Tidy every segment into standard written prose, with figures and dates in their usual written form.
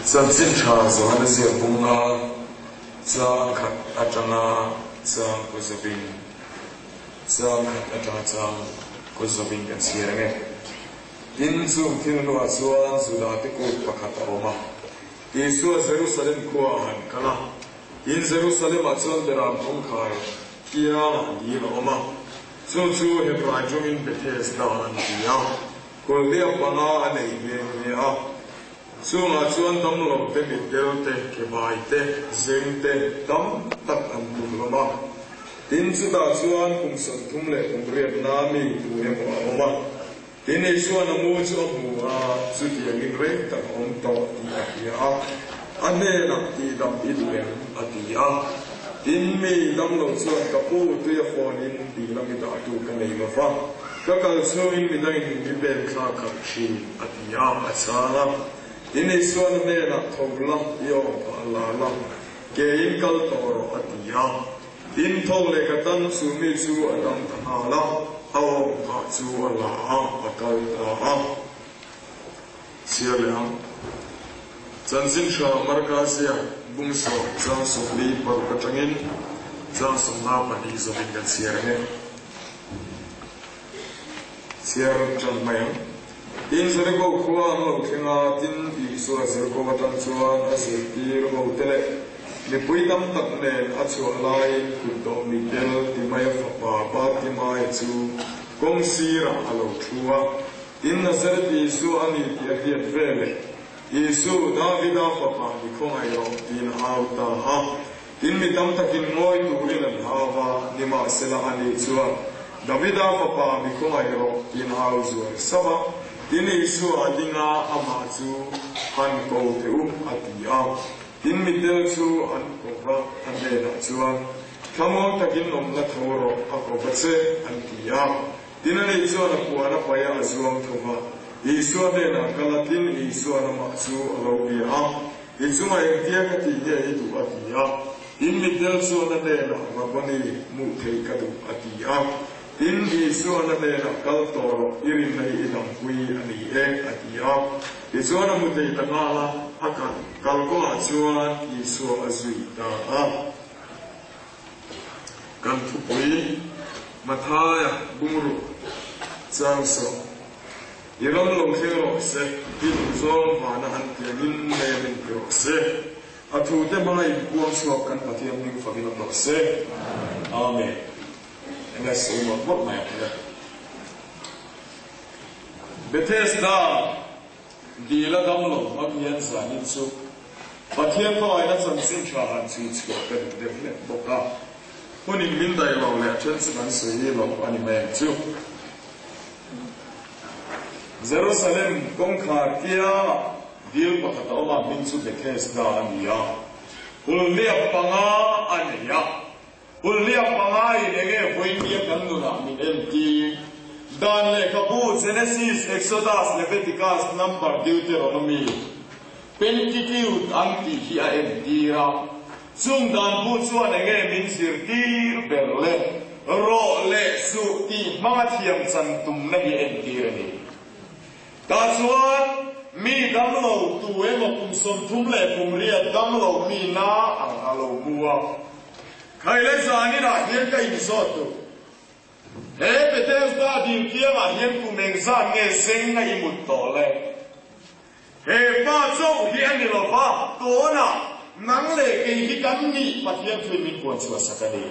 Chanchin tha Johana ziak bunga chang khat atanga chang ku zawin chang khat atanga chang ku zawin kan chhiar ang e. Tin, chung thil hnuah chuan Judate kut pakhat a awm a, Isua Jerusalem khua a han kal a. Tin, Jerusalem-ah chuan Beram kawngkhar kiangah dil a awm a, chu chu Hebrai tawngin Bethesda an ti a, Kulhliap panga a nei nghe nghe a. Chungah chuan damlo te, mitdel te, kebai te, zeng te tam tak an mu hlawm a. Tin, chutah chuan kum 33 mi tu emaw a awm a. Tin, Isua'n a mu chu a hmu a, chutiangin rei tak a awm tawh tih a hria a. A hnenah, Tihdam i duh em? a ti a. Tin, mi damlo chuan, Ka pu, tui a fawnin dil a mi dahtu ka nei lo va, ka kal chhungin mi dangin mi pen thla khalh thin, a ti a, a chhang a. Tin, Isua'n a hnenah, Tho la, i awm phah la la, keiin kal tawh rawh, a ti a. Tin, tho leh ka tan chu mi chu a dam ta nghal a, a awm phah chu a la a, a kal ta a. Chhiar leh ang. Chanchin tha Marka ziak bung sawh chang 46 atangin chang 42 zawhin kan chhiar ang e. Chhiar tan mai ang. Tin, Jeriko khua an lo thleng a, tin, Isua Jeriko atang chuan a zirtir hote leh mipui tam tak nen a chhuah laiin kut dawh Mikel Timaia fapa Bartimaia chu kawng sirah a lo thu a. Tin, Nazareth Isua a ni tih a hriat veleh, Isu, Davida fapa ni khawngaih rawh, tiin a au ta a. Tin, mi tam takin ngawi turin an hau a, nimahsela ani chuan, Davida fapa mi khawngaih rawh, tiin a au zual sauh a. Tin, Isua a ding a, amah chu han ko teh u, a ti a. Tin, mitel chu an ko va, a hnenah chuan, Thlamuang takin awmna tho rawh, a ko va che, an ti a. Tin, ani chuan a puan a paih a, a zuang tho va. Isua hnenah kal a, tin, Isua'n amah chu a lo bia a, I chungah engtia ka tih nge i duh? a ti a. Tin, mitdel chuan a hnenah, Rabboni, hmuh theih ka duh, a ti a. Tin, Isua'n a hnenah, Kal tawh rawh, i rinna hi i dampui a ni e, a ti a. Tichuan a hmu thei ta nghal a, a kal kalkawngah chuan Isua a zui ta a. Kan thupui Mathaia bungruk chang sawh i ram lo thleng rawh se, i duhzawng vana an tiangin lei a min ti rawh se. A thute hmanga inpuang chhuak kan Pathian hming fakin awm rawh se. Amen. Enge sawi mawlh mawlh mai ang le. Bethesda Dil a dam lo hmang hian zanin chu Pathian khawngaihna chanchin tha han chhui chhuah ka duh deuh hlek bawk a. Hun in min daih lo leh a then chu kan sawi lo a ni mai ang chu. Jerusalem kawngkhar kiangah dil pakhat a awm a, hming chu Bethesda a ni a. Hulhliap panga a nei a. Hulhliap panga in enge vawinia kan nunah min entir? Dan lehkhabu Genesis, Exodus, Leviticus, Number, Deuteronomy, Pentateuch an tih hi a entir a. Chung dan bu chuan enge min zirtir ber le rawh leh suh tih hmanga thiam chan tumna hi a entir a ni. Tah chuan mi damlo tu emaw kum 38 damlo mi na ang a lo mu a. Khaile zaninah hian ka inzawt duh. He Bethesda dil kiangah hian kum engzat nge zeng a i mut tawh le? He pa chauh hi a ni lo va, tunah nang leh kei hi kan nih Pathian thuin min puan chhuah sak a ni.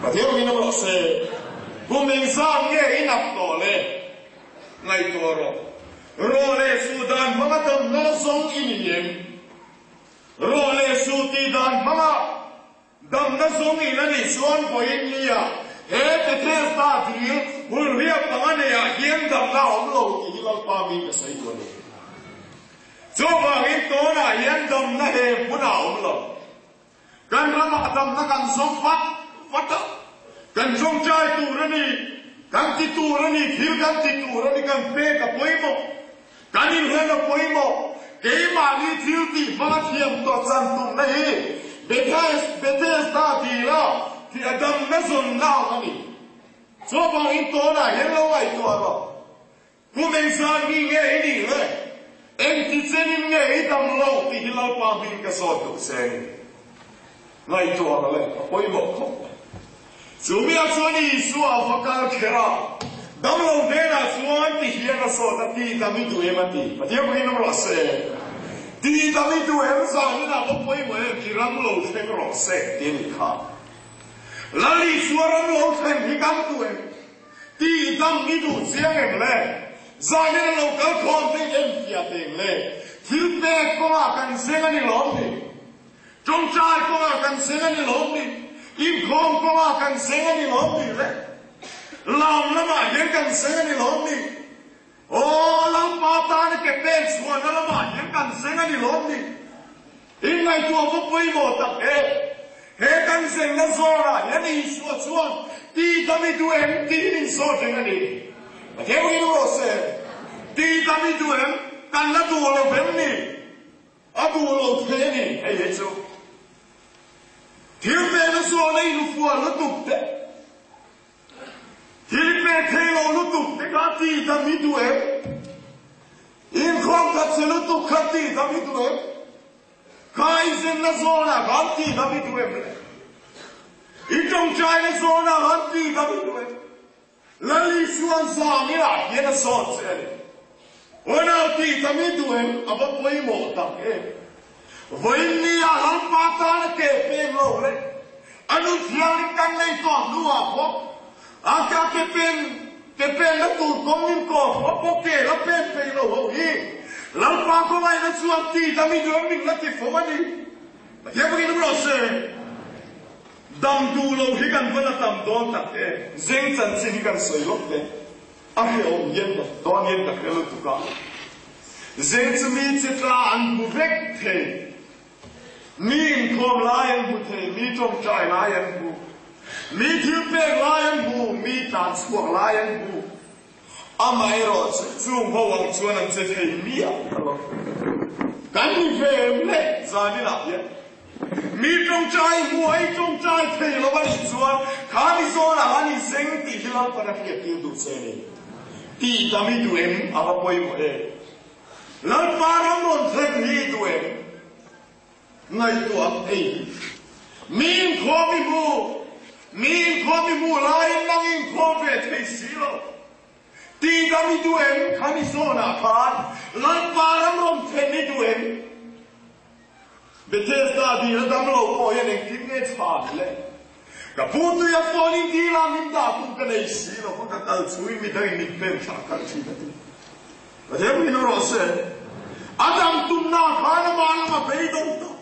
Pathian min awm rawh se. Kum engzat nge i nap tawh le? Ngaihtuah rawh. Rawh leh suh dan hmanga damna zawng i ni em? Rawh leh suh tih dan hmanga damna zawng in a nih chuan vawiin nia he Bethesda dil hulhriat panga neiah hian damna a awm lo tih hi Lalpa mi ka sawi duh a ni. Chuvangin tunah hian damna he hmunah a awm lo. Kan ramah damna kan zawng vat vat a, kan tawngtai tur a ni, kan ti tur a ni, thil kan ti tur a ni, kan pek a pawimawh, kan inhlan a pawimawh, keimahni thil tih hmanga thiam tawh chan tumna hi Bethesda dila damna zawnna ang a ni. Chuvangin tunah hian lo ngaihtuah rawh. Kum engzat mi nge i nih le? Engti chenin nge i dam loh tih hi Lalpa hming ka zawt duh che a ni. Ngaihtuah ang le, a pawimawh khawp mai. Chu miah chuan Isua a va kal kher a, damlo hnenah chuan ti hian a zawt a, Ti dam i duh em? a ti. Pathian pawhin awm rawh se. Ti dam i duh em? Zanin ah va pawimawh em? I ram lo thleng rawh se ti a nih kha. Lal Isua ram lo thleng hi kan duh em? Ti dam i duh chiang em le? Zanin a lo kal khawm theih em fiah teng le? Thil pek kawngah kan zeng a ni lawm ni? Ṭawngṭai kawngah kan zeng a ni lawm ni? Inkhawm kawngah kan zeng a ni lawm ni le? Lam lamah hian kan zeng a ni lawm ni? Aw, Lalpa tana ke pen chhuahna lamah hian kan zeng a ni lawm ni? Inngaihtuah va pawimawh tak e! He kan zengna zawnah hian Isua chuan ti dam i duh em tiin in zawt reng a ni. Pathian pawhin rawh se, Ti dam i duh em? Kan la duh lo vem ni? A duh lo thei a ni, hei hi chu thil pek a zawn a infual lutuk te, thil pek thei lo lutuk te kha ti dam hi duh em? Inkhawm khat che lutuk kha ti dam hi duh em? Kha i zenna zawnah khan ti dam hi duh em le? I tawngtaina zawnah khan ti dam hi duh em? Lal Isuan zangiah hian a zawt che a ni. Unau tih tam i duh em? A va pawimawh tak em? Vawiin nia Lalpa tana ke peng lo le, a nu thianghlim kan nei tawh hnuah pawh a ka ke pen ke penna tur kawng in kawm pawh pawh ke la pen peih lo ho hi Lalpa khawngaihna chuan tih tam i duh em min la ti fo a ni. Pathian pawhin rawh se. Dam duh lo hi kan va la tam dawn tak e. Zeng chanchin hi kan sawi lawk le. A hrehawm hian ka dawn hian ka hre lutuk a. Zeng chu mi chi tla an hmu vek thei. Mi inkhawm lai an hmu thei, mi tawngtai lai an hmu, mi thil pek lai an hmu, mi tlan chhuak lai an hmu. Amaherawhchu chung ho ang chuan an che thei miah lo. Kan ni ve em le zaninah hian mi tawngtai hmuai tawngtai thei lo a nih chuan kha mi zawnah khan i zeng tih hi Lalpan a hriattir duh che a ni. Tih tam i duh em? A va pawimawh em? Lalpa ram rawn thlen hi i duh em? Ngaihtuah hei hi. Mi inkhawm i hmu, mi inkhawm i hmuh laiin nang inkhawm ve thei si lo. Tihdam i duh em? Kha ni zawnah khan Lalpa ram rawn thlen i duh em? Bethesda dil a dam lo pawh hian engtin nge chhan le? Ka pu tui a phone in dil a min dah tum ka nei si lo va ka kal chungin midangin min pen thlah kal thin a ti. Pathian min rawh se. A dam tumna khan amah lam a beidawng tawh.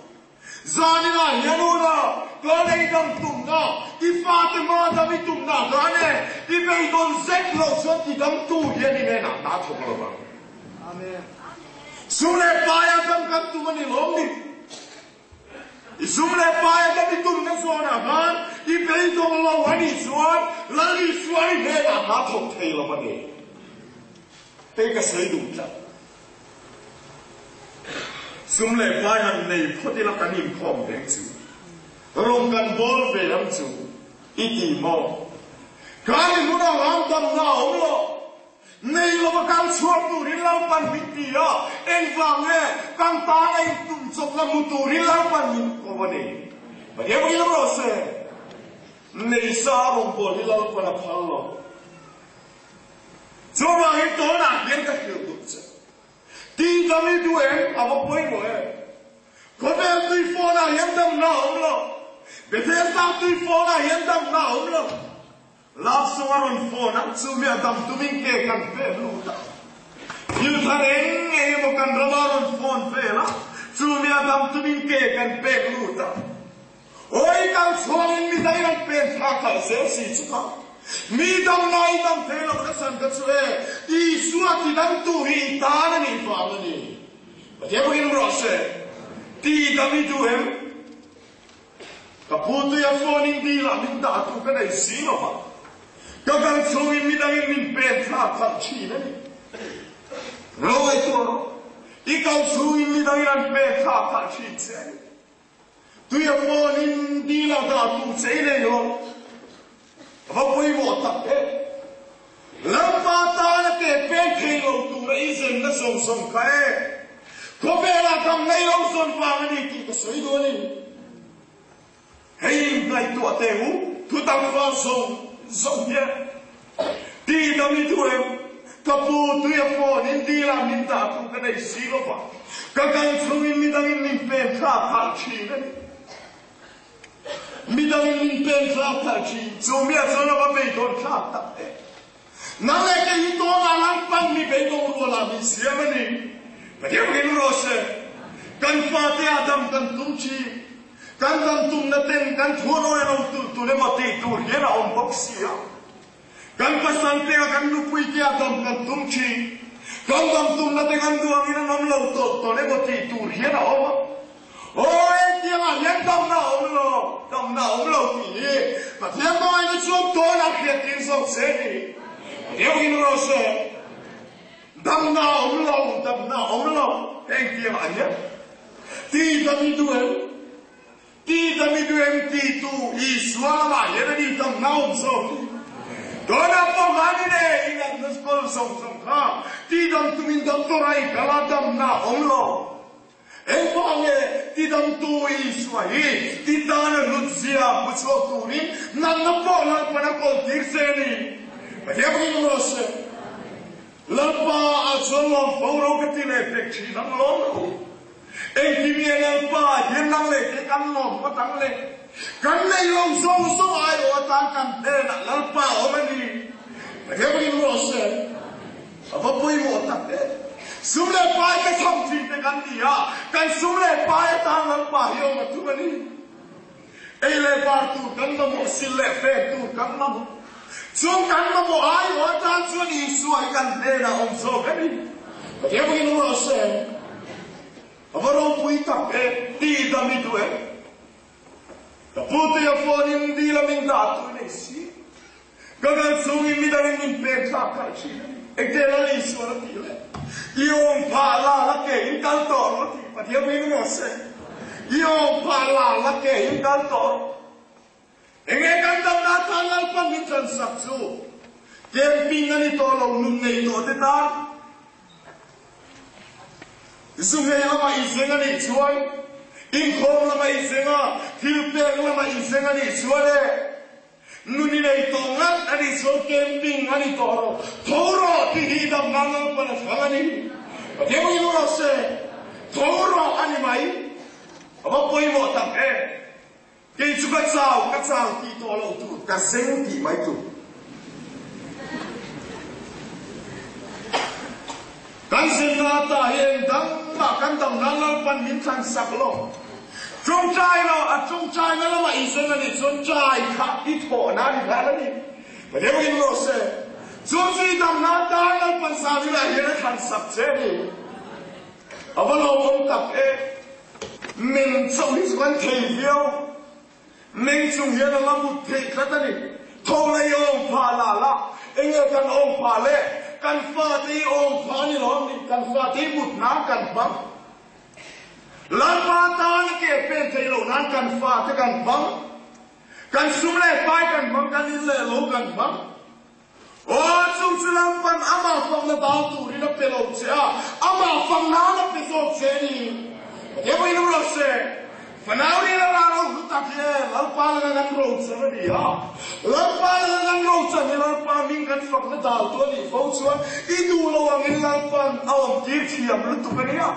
Zaninah hian ula ka lei dam tumna, i fate hma dam i tumna khan e, i beidawn zet loh chuan ti damtu hian i hnenah hna thawk lo vang. Amen. Sum leh paia dam kan tum a ni lawm ni? I sum leh paia dam i tumna zawnah khan i beidawng lo a nih chuan Lal Isua i hnenah hna thawk thei lo a ni. Hei ka sawi duh tlat. Sum leh pai han nei phawt ila kan inkhawm reng chu. Rawng kan bawl ve ang chu i ti maw? Kha ni hmunah ram damna a awm lo. Nei lova kal chhuak turin Lalpan min ti a, engvang nge kan tana intum chawpna hmu turin Lalpan min ko a ni. Pathian pawhin rawh se, nei sa rawngbâwl hi Lalpan a phal lo. Chuvangin tunah hian ka hrilh duh che. Tih dam i duh em? A va pawimawh em? Khawvel tui fawnah hian damna a awm lo. Bethesda tui fawnah hian damna a awm lo. Love song a rawn fawn a, chumi a dam tumin ke kan pen lut a. Thil thar eng eng emaw kan rama rawn fawn vel a, chumi a dam tumin ke kan pek lut a. Awi kal chhuangin mi dang in an pen thlak khalh zel si chu kha. Mi dang ngai dang thei lo na chhan kha chu e, Isua ti dang tu hi i tan a nih vang a ni. Pathian pawhin rawh se, ti dang i duh em? Ka pu tui a phone in dil ah min dah tu ka nei si lo va, ka kal chhungin mi dangin min pen thlak khalh thin a ni. Ro ngaihtuah rawh, i kal chhungin mi dangin an pen thlak khalh thin che a ni. Tui a pawnin dil a dah tur che i nei lo. A va pawimawh tak em! Lalpa tana ke peng thei lo tura i zenna zawng zawng kha e. Khawvelah dam nei lo zawn vang a ni tih ka sawi duh a ni. Hei ngaihtuah teh u, thutak vang zawng zawng hian ti dam i duh em? Ka pu tui a phone in dil ah min dah thu ka nei si lo va, ka kal chungin midangin min pen thlak khalh thin a ni. Midangin min pen thlak khalh thin, chu miah chuan a va beidawn thlak tak em? Nang leh kei hi tawnah lan pan mi beidawng rualah min siam a ni. Pathian ring rawh se. Kan fate ah dam kan tum thin. Kan dam tumna ten kan thuan awi lo tulh tulh emaw tih tur hian a awm bawk si a. Kan pasal te ah kan nupui te ah dam kan tum thin. Kan dam tumna te kan duh angin an awm lo tawlh tawlh emaw tih tur hian a awm a. Aw engtiangah hian damna a awm lo, damna a awm lo tih hi Pathian hmangaihna chuan tawn a hriat tir zawk che ni. Pathian in rawh se, damna a awm lo, damna a awm lo engtiangah hian ti dam i duh em? Ti dam i duh em ti tu Isua lamah hian a ni damna a awm zawk hi. Tawnah pawh khan in e, i natna kawl zawng zawng kha ti dam tumin doctor a i kal a, damna a awm lo. Engvang nge tidamtu Isua hi ti tana hlutzia hmu chhuak turin natna pawh Lalpan a kawltir che a ni? Pathian pakin awm rawh se. Lalpa a chuan lawm fo ro ka ti leh pek thin ang lawm lo. Engtin nge Lalpa hian nang leh kei kan lawm ngawt ang le? Kan nei lo zawng zawng aiawh atan kan hnenah Lalpa a awm a ni. Pathian pakin awm rawh se. A va pawimawh tak e. Sum leh pai ka chham thin te kan ni a, kan sum leh pai atan Lalpa hi awm a tum a ni. Ei leh bar tur kan mamawh, sil leh fen tur kan mamawh. Chung kan mamawh aiawh atan chuan Isua hi kan hnenah awm zawk a ni. Pathian pawhin awm rawh se. A va ropui tak e, ti dam i duh em? Ka pu tui a phone in dil a min dah tu nei si. Ka kal chungin midangin min pek thlak khalh thin a ni. Engte Lal Isuan a tih le? I awm phah la la ke in kal tawh rawh a ti. Pathian hming emaw se. I awm phah la la ke in kal tawh rawh. Enge kan damna atan Lalpan min tlan sak chu? Camping a ni tawh lo nun nei tawh te tan. Zu ngei lama i zeng a nih chuan, inkhawm lama i zeng a, thil pek lama i zeng a nih chuan e, nun i nei tawh ngat a nih chuan camping a ni tawh rawh, tho rawh tih hi dam ngang ngang pawn a thlang a ni. Pathian pawhin u rawh se, tho rawh a ni mai. A va pawimawh tak e. Kei chu ka chau, ka chau tih tawh loh tur, ka zeng tih mai tur. Kan zinna ata hi eng dang mah kan dam nan Lalpan min thlan sak lo. Tawngtai lo, a tawngtaina lamah i zen a nih chuan ṭai kha i thawhna a ni hlan a ni. Pathian pawhin rawh se, chu chi damna atan Lalpan Zanilah hian a thlan sak che a ni. A va lawmawm tak e. Meng chauh hi chu kan thei viau. Meng chung hian a la mut theih tlat a ni. Tho la i awm phah la la, enge kan awm phah le? Kan fate i awm phah a ni lo ni, kan fate i mut nan kan hmang. Lalpa tan ke pen theih loh nan kan fate kan hmang. Kan sum leh pai kan hmang, kan in leh lo kan hmang. Aw, chu chu Lalpan amah fakna dal turin a pe lo che a, amah fak nan a pe zawk che a ni. Pathian pawhin u rawh se, Fanau ri la ral ho tak hi e, Lalpa laka kan rochan a ni a, Lalpa laka kan rochan hi Lalpa hming kan fakna dal tu a nih fo chuan i duh lo angin Lalpan a awmtir thiam lutuk a nia.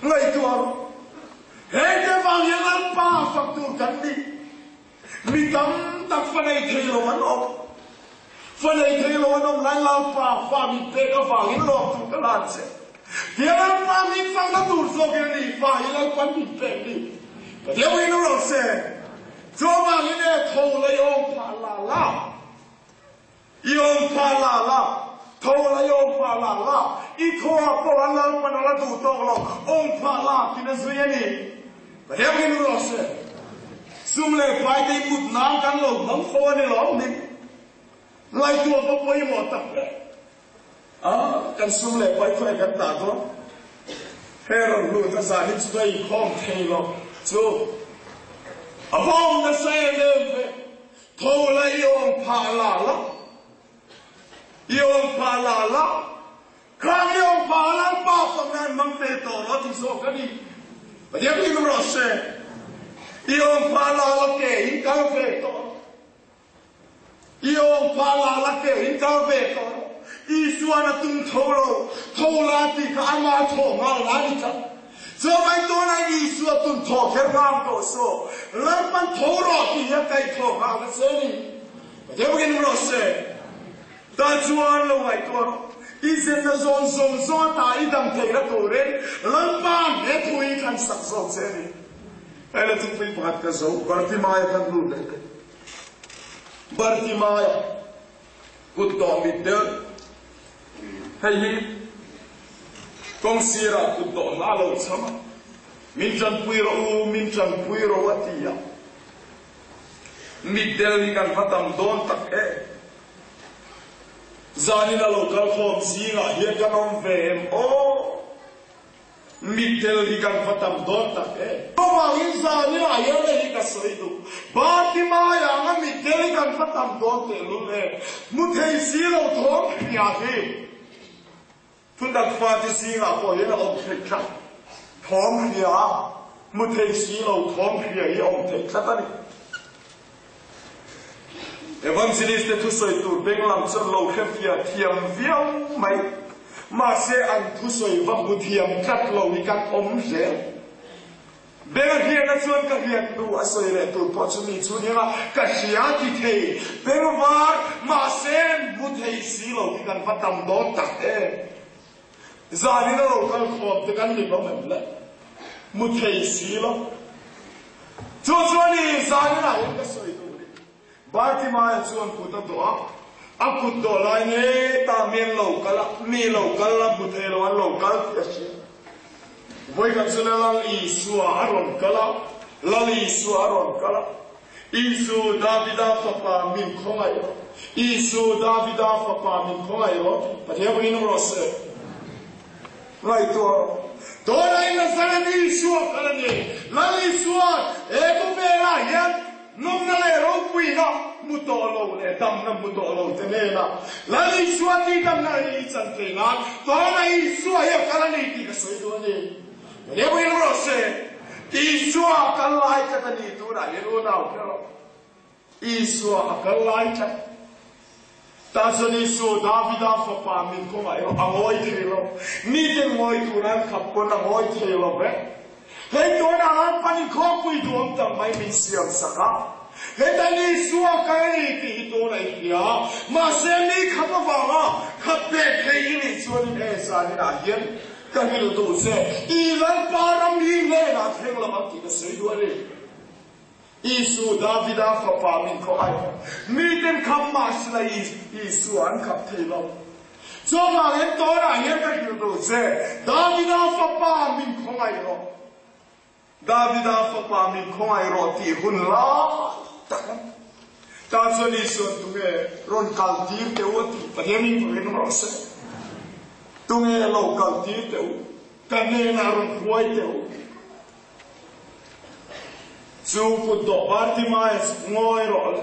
Ngaihtuah rawh. Hengte vang hian Lalpa fak tur kan ni. Mi tam tak fa nei thei lo an awm. Fa nei thei lo an awm lai Lalpa fa min pek avangin lawm tur ka lan che. Tia Lalpa min fakna tur zawkin a ni, fa hi Lalpan min pek ni. Pathian pawhin u rawh se, chu avangin e tho la i awm phah la la. I awm phah la la, tho la i awm phah la la, i thaw ah pawh an Lalpan a la duh tawk lo, awm phah la tin a zui a ni. Pathian pawhin u rawh se, sum leh pai te i mut nan kan lo hmang fo a ni lawm ni? Ngaihtuah va pawimawh tak le. A, kan sum leh pai khaw e kan dah dawn? He rawn lut a zan hi chu ka inkhawm thei lo chu a va awm nasa em em ve. Tho la i awm phah la la, i awm phah la la, khang i awm phah Lalpa fak. tawp nan hmang ve tawh rawh ti zawk a ni. Pathian hming rawh se. I awm pha la la ke in kal ve tawh rawh. I awm pha la la ke in kal ve tawh rawh. Isuan a tum tho lo, tho la tih kha ama thawh nghal la ni tlat. Chuan tunah Isua tum thawh kher nghal tawh saw, Lalpan tho rawh tih hian kaih thawh nghal ta che ni. Pathian hming rawh se. Tah chuan lo ngaihtuah rawh. I zenna zawn zawng zawng ata i dam theihna turin Lalpa he thu hi thlan sak zawk che a ni. Hei la thupui pakhat ka zo, Bartimaia khan lut leh teh. Bartimaia kut tawh mit deuh. Hei hi kawng sirah kut tawh hla lo cham a, Min tanpui rawh u, min tanpui rawh u a ti a. Mitdel hi kan va tam dawn tak e. Zanin a lo kal khawm zingah hian kan awm ve em aw? Mitdel hi kan va tam dawn tak e. Chuvangin zanin ah hian hei hi ka sawi duh. Bartimai anga mitdel hi kan va tam dawn tehlul e. Hmu thei si lo thawm hria hi. Thutak fate zingah pawh hian a awm theih tlat. Thawm hria, hmu thei si lo thawm hria hi a awm theih tlat a ni. Evangelist te thusawi tur beng lam chuan lo hre fiah thiam viau mai. Mahse an thusawi va hmu thiam tlat lo hi kan awm zel. Beng hriatna chuan ka hriat hnu a sawi leh tur pawh chu mi chu nia ka hria ti thei. Beng var mahse hmu thei si lo hi kan va tam dawn tak em. Zanin a lo kal khawm te kan ni hlawm em le? Hmu thei si lo. Chu chuan i zanin ah hian ka sawi duh ni. Bartimaia chuan kut a dawh a, a kut dawh lai nge ta mi an lo kal a, mi lo kal a hmu thei lo an lo kal tih a hria. Vawikhat chu Lal Isua a rawn kal a, Lal Isua a rawn kal a, Isu Davida fapa min khawngaih rawh, Isu Davida fapa min khawngaih rawh tih Pathian pawhin rawh se. Ngaihtuah rawh. Tunah Nazareth Isua kal a ni. Lal Isua he khawvelah hian nawmna leh ropuina hmu tawh lo leh damna hmu tawh lo te hnenah Lal Isua tih damna hi i chan thei nan tunah Isua hi a kal a ni tih ka sawi duh a ni. Reuin rawh se, Isua kal lai tlat a ni tunah hian unau kher rawh. Isua a kal lai tlat. Tah chuan Isu, Davida fapa min kawngah erawh a ngawi thei lo. Miten ngawi tur an khap pawn a ngawi thei lo vek. Hei tunah Lalpan i khawpui duhawm tam mai min siam sak a. Hetan Isua kal a ni tih hi tunah i hria. Mahse mi khap avanga khap pek thei i nih chuanin he zaninah hian ka hrilh duh che, i Lalpa ram hi hnenah thleng lo ang tih ka sawi duh a ni. Isu Davida fapa min khaw ai. Miten khap mah sila Isua an khap thei lo. Chuvangin tunah hian ka hrilh duh che, Davida fapa min khawngaih rawh. Davida fapa min khawngaih rawh tih hun lai tak a ni. Tah chuan Isua'n tunge rawn kal tir teh u a tih Pathian in ring rawh se. Tunge lo kal tir teh u, ka hnenah rawn hruai teh u. Chu kut dawh Bartimaeus ngawi rawh le,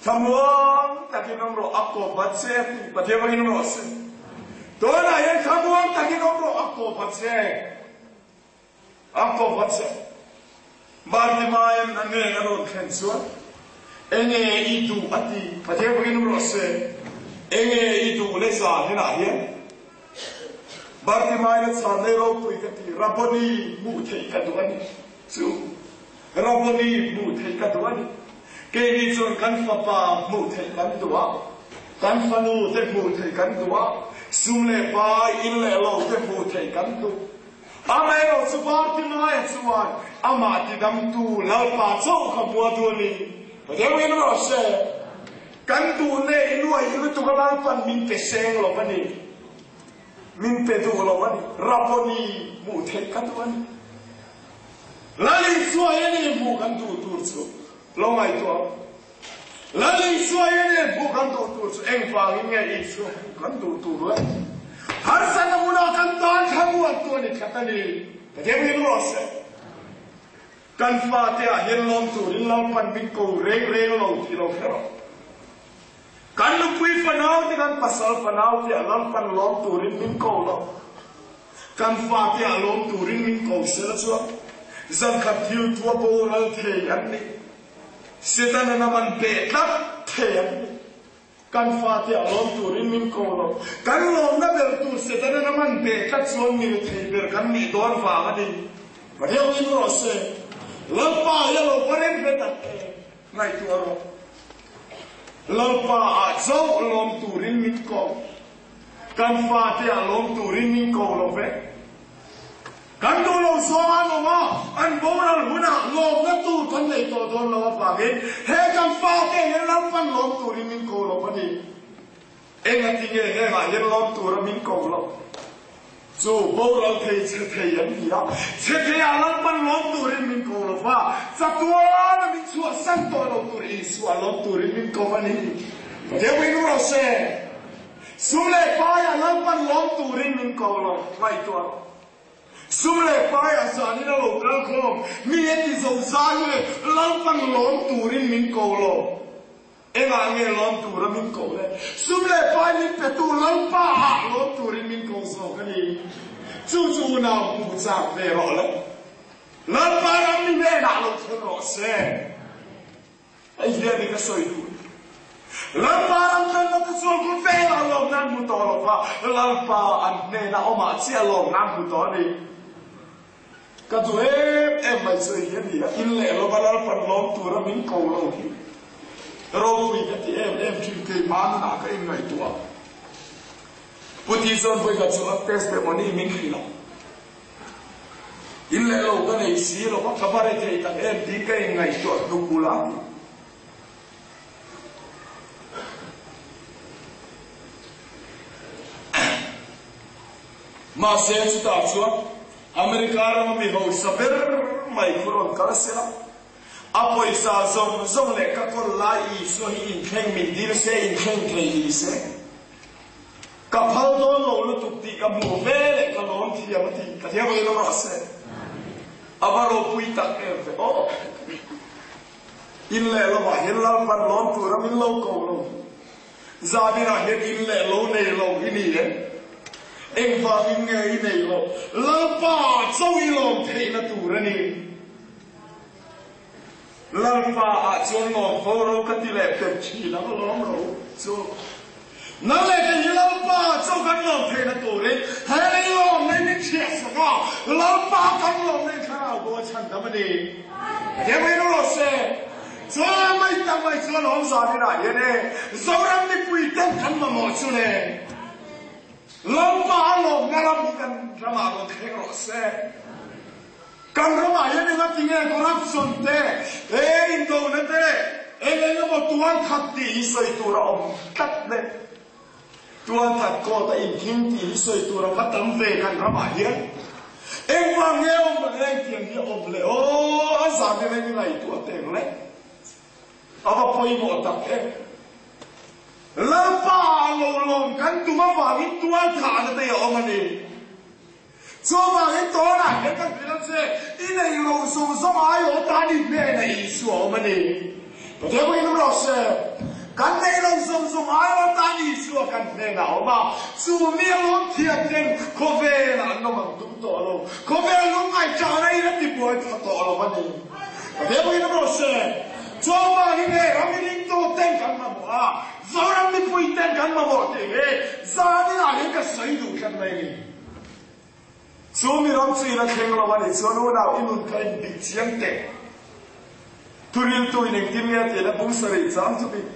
thlamuang takin awm rawh, a kawp a che a ti, Pathian vangin awm rawh se. Tunah hian thlamuang takin awm rawh, a kawp a che, a kawp a che. Bartimaean a ngen a rawn thlen chuan, Enge i duh a ti, Pathian vangin awm rawh se, enge i duh le zan henah hian? Bartimaia chhan leh ropui ka ti, Rabboni hmuh theih ka duh a ni. Chu Rabboni hmuh theih ka duh a ni. Keini chuan kan fapa hmuh theih kan duh a, kan fanu te hmuh theih kan duh a, sum leh pai, in leh lo te hmuh theih kan duh. Amaherawh chu Bartimaia chuan amah tidamtu Lalpa chauh kha hmu a duh a ni. Pathian in rawh se. Kan duh leh i luai lutuk a Lalpan min pe seng lo a ni. Min pe duh lo a ni. Rabboni hmuh theih ka duh a ni. Lal Isua hi a ni hmuh kan duh tur chu lo ngaihtuah ang. Lal Isua hi a ni hmuh kan duh tur chu engvangin nge Isua hmuh kan duh tur le? Harsatna hmunah kan tan thlamuan tu a ni tlat a ni. Pathian min rawh se. Kan fate ah hian lawm turin Lalpan min ko reng reng lo tih lo hre rawh. Kan nupui fanau te kan pasal fanau te ah Lalpan lawm turin min ko lo. Kan fate ah lawm turin min ko sela chuan zankhat thil thu a boral thei an ni. Setana nam an beh tlat thei an ni. Kan fate ah lawm turin min ko lo. Kan lawmna ber tur Setana nam an beh tlat chuan mil thei ber kan nih dawn vang a ni. Reu in rawh se. Lalpa hi a lo va rem hle tak em? Ngaihtuah rawh. Lalpa ah chauh lawm turin min ko. Kan fate ah lawm turin min ko lo ve. Kan duh lo zawng an awm a, an boral hunah lawmna tur kan nei tawh dawn lo avangin he kan fate hian Lalpan lawm turin min ko lo a ni. Engati nge hengah hian lawm tura min ko lo? Chu boral thei chhe thei an ni a, chhe theiah Lalpan lawm turin min ko lo va, chatuana min chhuahsan tawh lo tur Isua lawm turin min ko a ni. Deuhin rawh se. Sum leh paiah Lalpan lawm turin min ko lo, ngaihtuah rawh. Sum leh paiah zanin a lo kal khawm, mi a ti zo zai le, Lalpan lawm turin min ko lo. Engah nge lawm tura min ko le? Sum leh pai min petu Lalpa ah lawm turin min ko zawk a ni. Chu chu unau hmu chak ve rawh le. Lalpa ram mi hnenah lo thleng rawh se. Hei hian i ka sawi duh ni. Lalpa ram tlanna te chuan khawvel velah lawm nan hmu tawh lo va, Lalpa an hnena awmah chiah lawm nan hmu tawh a ni. Ka duh em em mai chu hei hi a ni a, in leh lova Lalpan lawm tura min ko lo hi ropui ka ti em em thin, keimah nunah ka inngaihtuah. Pu Ti chuan vawikhat chu a testimony min hrilh a. In leh lo ka nei si lo va, ka va re thei tak em tih ka inngaihtuah hnuk bula a ti. Mahse chutah chuan America rama mi hausa ber mai khu rawn kal se la, a pawisa zawng zawng leh ka kawl lai Isua hi inthleng min dil se, inthleng thei ni se. Ka phal dawn lo lutuk tih ka hmuh ve leh ka lawm thiam a ti. Ka thiam ang in rawh se. A va ropui tak em ve aw. In leh lovah hian Lalpan lawm tura min lo ko lo. Zaninah hian in leh lo nei lo i ni e. Engvangin nge i nei lo? Lalpa chaw i lawm theihna tur a ni. Lalpa ah chuan lawm fo ro ka ti leh pek thin ang lawm ro chu. Nang leh kei hi Lalpa ah chaw kan lawm theihna turin he lei lawm nei min chhiah sak a, Lalpa kan lawm nei thlarau bo a chhan dam a ni. Hetiang mai rawh se. Chuan mai tak mai chuan awm zan inah hian e Zoram mipui ten kan mamawh chu le. Lalpa a lawmna ram hi kan ramah rawn thleng rawh se. Kan ramah hian enga tinge corruption te, he indona te, eng eng emaw tual that tih hi sawi tur a awm tlat le. Tual that court a inthing tih hi sawi tur a va tam ve kan ramah hian. Engvang nge awm ang engtiang hi a awm le aw, a zan in eng ngaihtuah teng le. A va pawimawh tak em. Lalpa ah lo lawm kan tum avangin tual thahna te hi a awm a ni. Chuvangin tunah hian ka hrilh a che, i nei lo zawng zawng aiawh tan i hnenah Isua a awm a ni. Pathian pawhin rawh se, kan nei lo zawng zawng aiawh tan Isua kan hnenah a awm a, chu mi a lawm thiam ten khawvelah an awm ang tum tawh lo, khawvel lungngaihchahna in a tibuai pha tawh lo a ni. Pathian pawhin rawh se, chuvangin hei ram i ringtu ten kan mamawh a, Zoram mipui ten kan mamawh tih hi zaninah hian ka sawi duh tlat mai a ni. Chu mi ram chu in a thleng lo a nih chuan unau i nun kha in bih chiang teh. Thuriltu in engtin nge a tih la bung sarih chang chu bik.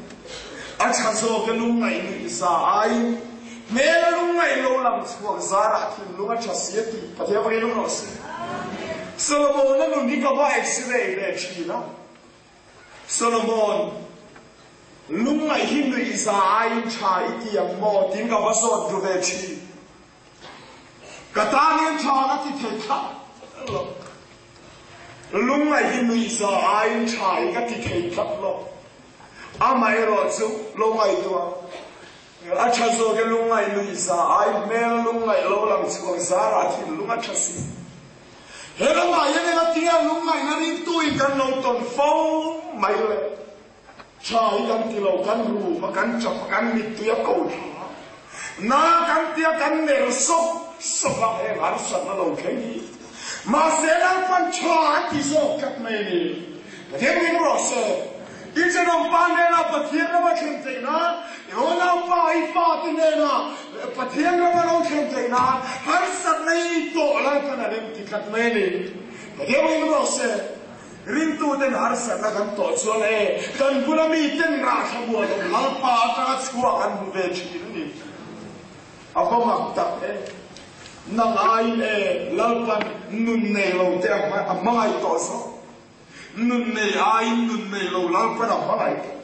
A tha zawk e lungngaih nuih za aiin hmel a lungngaih lo lang chhuak zarah thinlung a tha si a tih Pathian pakin awm rawh se. Solomon-a nun hi ka va x-ray ve thin a. Solomon, lungngaih hi nuih za aiin tha i ti ang maw? tiin ka va zawt ru ve thin. Ka tan hian tha ka ti thei tlat lo. Lungngaih hi nuih za aiin tha i ka ti thei tlat lo. Amaherawh chu lo ngaihtuah a tha zawk e lungngaih nuih za ai hmel lungngaih lo lang chhuak zarah thinlung a tha si. He ramah hian enga tinge lungngaihna ringtuin kan lo tawn fo mai le? Tha hi kan ti lo, kan rum a, kan chap a, kan mittui a ko thla a, na kan ti a, kan ner sawk sawk a, heng harsatna lo thleng hi. Mahse Lalpan tha a ti zawk tlat mai a ni. Pathian min rawh se. I thenawmpa hnenah Pathian ram a thlen theih nan, i unaupa, i fate hnenah Pathian ram a lo thlen theih nan harsatna i tawh Lalpan a rem ti tlat mai a ni. Pathian min rawh se. Ringtuten harsatna kan tawh chuan e, kan bula miten rah thla mual awm Lalpa atanga chhuah kan hmu ve thin a ni. A va mak tak e. Nang aiin e, Lalpan nun nei lo te a hmangaih tawh zawk. Nun nei aiin nun nei lo Lalpan a hmangaih tawh.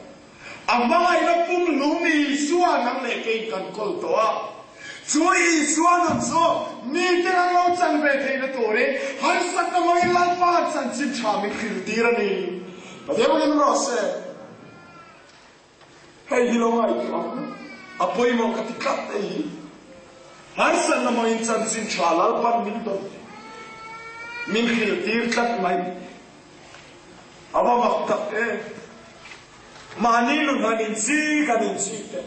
A hmangaihna pumhlum Isua nang leh keiin kan kawl tawh a. Chu Isua nun chu mite an lo chan ve theihna turin harsatna hmangin Lalpa chanchin tha min hrilhtir a ni. Pathian hmangin rawh se. Hei hi lo ngaihtuah ang. A pawimawh ka ti tlat hei hi. Harsatna hmangin chanchin tha Lalpan min dawn min hrilhtir tlat mai. A va mak tak em! Mahni nun han inchik han inchik teh.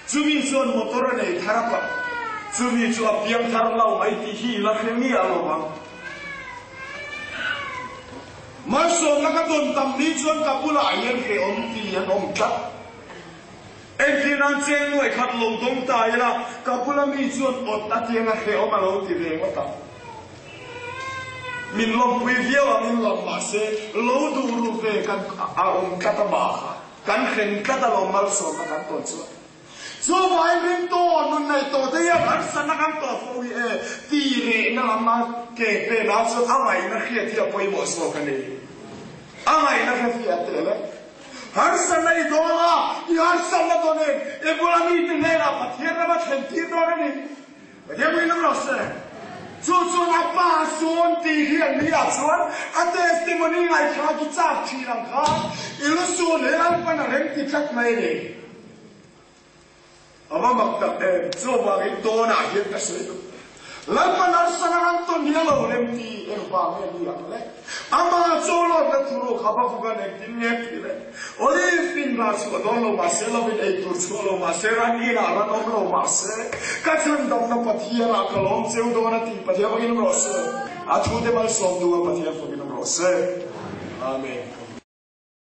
Chumi chuan motor a nei thar a pak. Chumi chu a piang thar lo mai tih hi i la hre miah lo ang. Malsawmna ka dawn tam ni chuan ka bulah hian hrehawm ti an awm tlat. Engtin an cheng nuai khat lo dawng ta ila, ka bula mi chuan awt a tiang a hrehawm a lo ti ve ngawt ang. Min lawmpui viau angin lam mahse, lo duh ru ve kan a awm tlat a mah kha. Kan hreng tlat alawm malsawmna kan tawn chuan. Chuvangin ringtu nun nei tawh te hian harsatna kan tawh fo hi e, ti rehna lama ke pen ah chuan a ngaihna hriat hi a pawimawh zawk a ni. A ngaihna hre fiah teh le. Harsatna i dawn a, i harsatna dawn em? I bula mite hnenah Pathian rama thlen tir dawn a ni. Pathian pawhin a rawh se. Chu chuan a pa sawn tih hi an ni ah chuan a testimony ngaihthlak i chak thin ang khan i lu sawn he Lalpan a rem ti tlat mai a ni. A va mak tak em! Chuvangin dawnah hian ka sawi duh. Lalpa Narsanga ram tawn hi a lo rem ti engvang nge ni ang le? Amah chawlawtna thuruk Habakukan engtin nge ti le? Olive in rah chhuah dawn lo mah se, lovin ei tur chhuah lo mah se, ran inah ran awm lo mah se, ka chhandamna Pathianah ka lawm cheu dawn a ti Pathian fakin awm rawh se. A thute malsawm duha Pathian fakin awm rawh se. Amen.